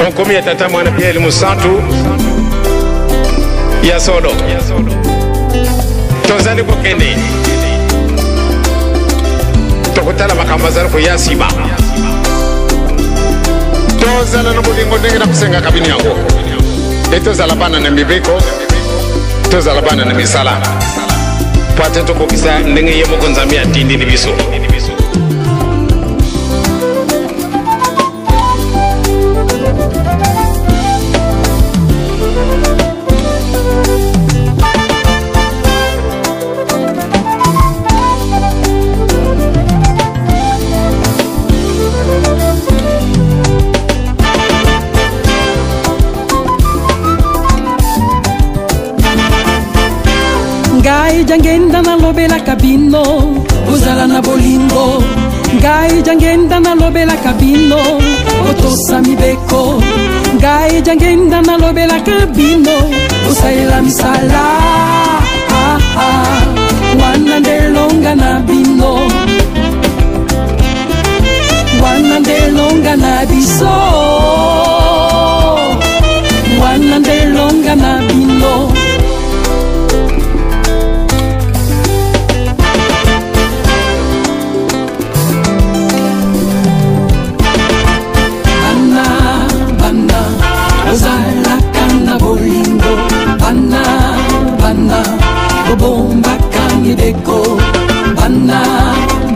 Bonkomi ya Tata Mwana Pierre Mosantu ya solo. Tozali kokende, tokotala makambo azali koya nsima. Tozala na bolingo ndenge na kosengaka bino yango, e tozala bana na mibeko, tozala bana na misala, mpo ate tokokisa ndenge ye moko Nzambe atindeli biso. Ngai Jangenda nalobelaka bino kozala na bolingo. Ngai Jangenda nalobelaka bino kotosa mibeko. Ngai Jangenda nalobelaka bino kosalela misala. Ah, ah. Wana nde elonga na bino, wana nde elonga na biso, wana nde elonga na bino. Bana, bana, ozalaka na bolingo. Bana, bana, bobombaka mibeko. Bana,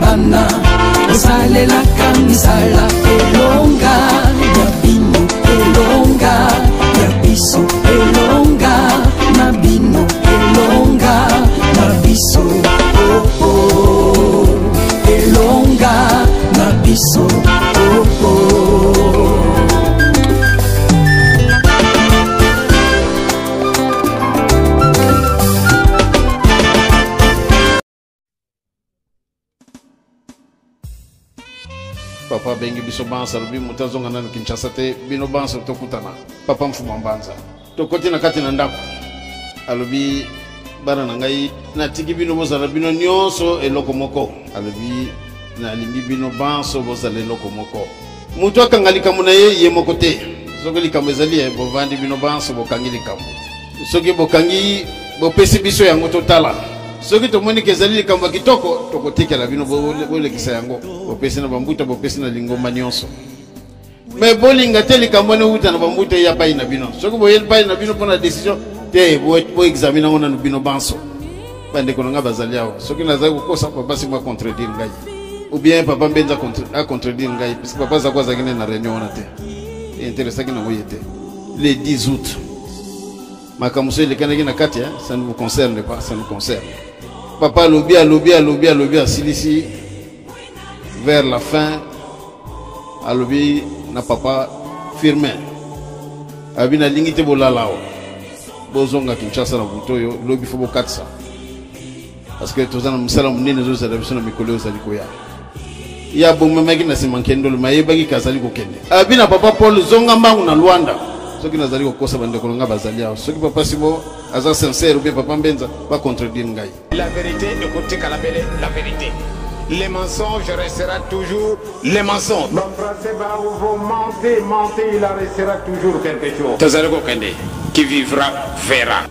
bana, osalelaka misala. Elonga ya bino, elonga ya biso, elonga na bino, elonga na biso. Oh, oh. Elonga na biso. Oh, oh. Papa abengi biso banso, alobi moto azonga nanu Kinshasa te, bino banso tokutana. Papa Mfuma Mbanza, tokoti na kati na ndako, alobi bana na ngai natiki bino bozala bino nyonso eloko moko. Alobi nalingi bino banso bozala eloko moko, moto akanga likambo na ye ye moko te. Soki likambo ezali ye, bovandi bino banso bokangi likambo. Soki bokangi, bopesi biso yango totala. Soki tomoni ke ezali likambo ya kitoko, tokotikela bino bolekisa yango, bopesi na bambuta, bopesi na lingomba nyonso. Me bolinga te likambo wana euta na bambuta eya pai na bino. Soki boyeli pai na bino mpona décision te, boexamine yango nanu bino banso. Bandeko na ngai bazali awa, soki nazali kokosa, papa Simba contredire ngai, ou bien papa Mbenza acontredire ngai, puisque papa Zako azalaki nde na réunion wana te, interesaki nango ye te. Le 10 août, makambo so elekanaki na kati, hein, ça ne vous concerne pas, ça nous concerne. Papa alobi, alobi, alobi, alobi, asilisi vers la fin, alobi na papa Firmin, alobi nalingi te bolala awa, bozonga Kinshasa na butu oyo, lobi fo bokatisa, parce que toza na mosala monene ezozala biso na mikolo oyo ozali koya. Ye abomamaki na nsima nkendolo, ma ayebaki ke azali kokende. Alobi na papa Paul, zonga mbangu na Luanda. Soki nazali kokosa, bandeko na ngai bazali awa, soki papa Simo aza sincère ou bien papa Mbenza bacontredire ngai. La vérité ekotikala bele la vérité. Le mensonge restera toujours le mensonge. Ba français ba vous mentez, mentez, il en restera toujours quelque chose. Tozali kokende, qui vivra verra.